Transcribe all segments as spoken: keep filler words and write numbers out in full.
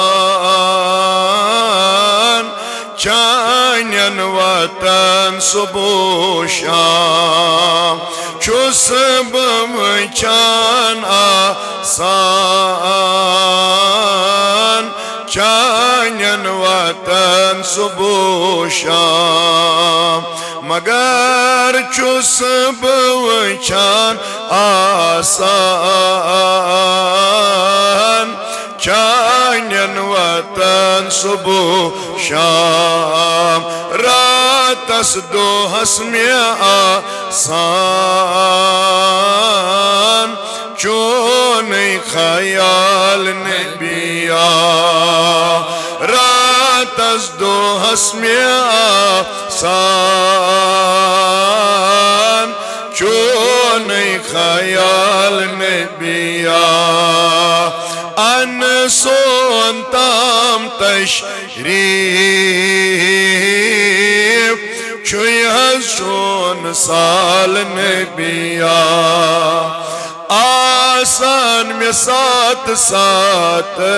آسان، چانٮ۪ن واتن صبح و شام۔ چھُس بہٕ وٕچھان آسان، چانٮ۪ن واتن صبح و شام۔ مگر چھُس بہٕ وٕچھان آسان، چانٮ۪ن واتن صبح و شام۔ راتس دۄہس مےٚ آسان، چونُے خیال نبیا۔ راتس دۄہس مےٚ آسان، چونُے خیال نبیا۔ ان سون تام تشریف، چھُے حظ چون سال نبیا۔ آسان مےٚ ساتہٕ ساتہٕ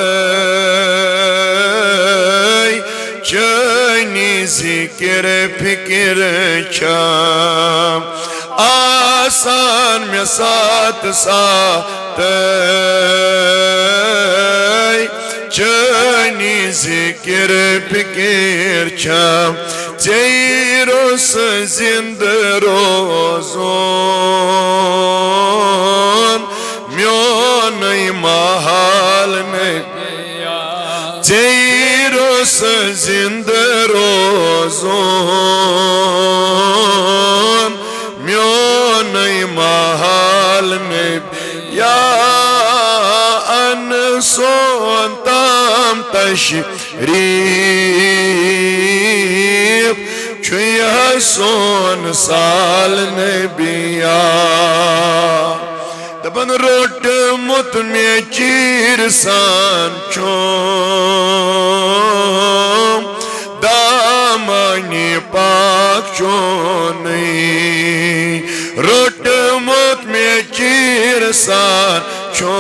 چٲنی ذِکِر فِکِر چھم۔ آسان مےٚ ساتہٕ ساتہٕ چٲنی ذِکِر فِکِر چھم۔ ژےٚ روٚس زِندٕ روزُن میونُے محال نبیا۔ ژےٚ روٚس زِندٕ روزُن میونُے محال نبیا۔ ان سون تام تشریف، چھُے حظ سون سال نبیا۔ دپان روٚٹمُت مےٚ چیٖرٕ سان چھُم دامنہِ پاک چونُے۔ روٚٹمُت مےٚ چیٖرٕ سان چھُم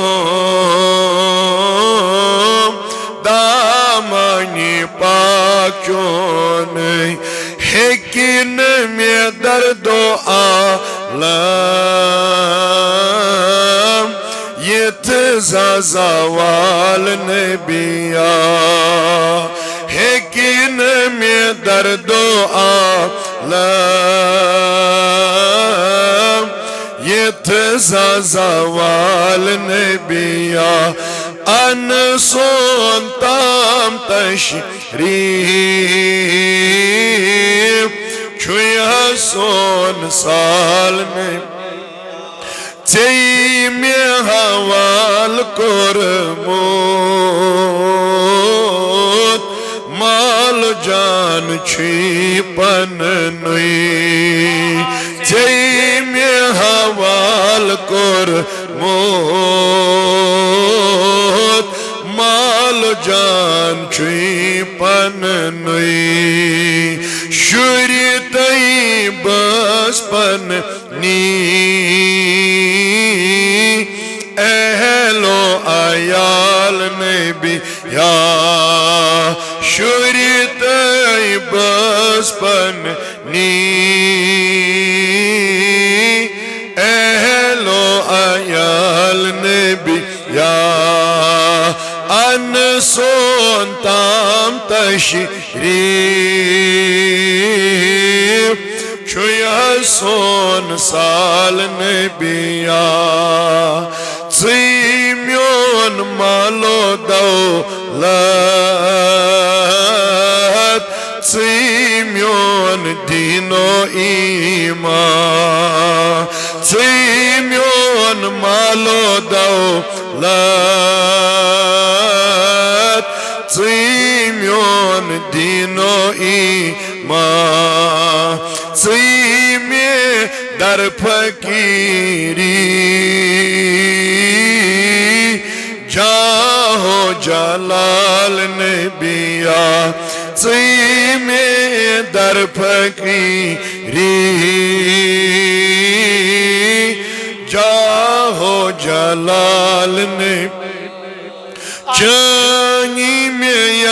دامنہِ پاک چونُے۔ ہیٚکہِ نہٕ مےٚ دردو عالم یِتھ زازا وال نبیا۔ ہیٚکہِ نہٕ مےٚ دردو عالم یِتھ زازا وال نبیا۔ ان سون تام تشریف، چھُے حظ سون سال نبیا۔ ژےٚ مےٚ حوال کوٚرمُت مال جان چھُے پننُے۔ ژےٚ مےٚ حوال کوٚرمُت مال جان چھُے پننُے۔ شُرۍ تہٕ بٲژ پننی اہل و عیال نبیا۔ شُرۍ تہٕ بٲژ پننی اہل و عیال نبیا۔ ان سون تام تشریف، چھُے حظ سون سال نبیا۔ ژٕے میون مال و دولت، ژٕے میون دین و ایمان۔ ژٕے میون مال و دولت، ژٕے میون دین و ایمان۔ ژٕے مےٚ در فقیری جاہ و جلال نبیا۔ ژٕے مےٚ در فقیری جاہ و جلال نبیا۔ چٲنی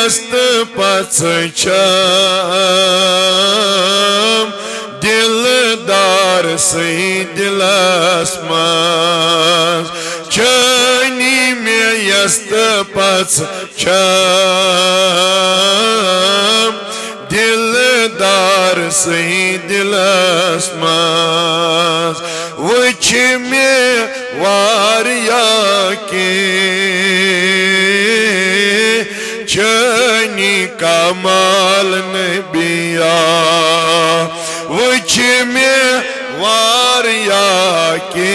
یست پژھ چھم دلدار سٕے دلس منٛز۔ چٲنی مےٚ یست پژھ چھم دلدار سٕے دلس منٛز۔ وٕچھ مےٚ واریاہ کینٛہہ چٲنی کمال نبیا۔ وٕچھ مےٚ واریاہ کینٛہہ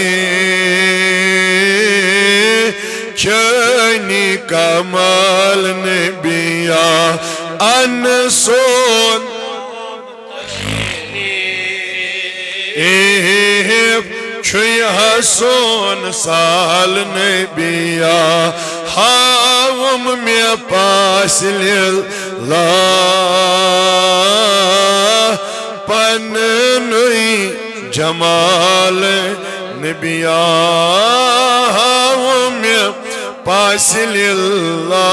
چٲنی کمال نبیا۔ ان سون ایب چھُے حسون سال نبیا۔ ہاوُم مےٚ پاس لِلہ پننُے جمال نبیا۔ ہاوُم مےٚ پاس لِلہ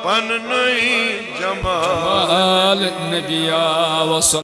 پننُے جمال۔ جمال نبیا وصل۔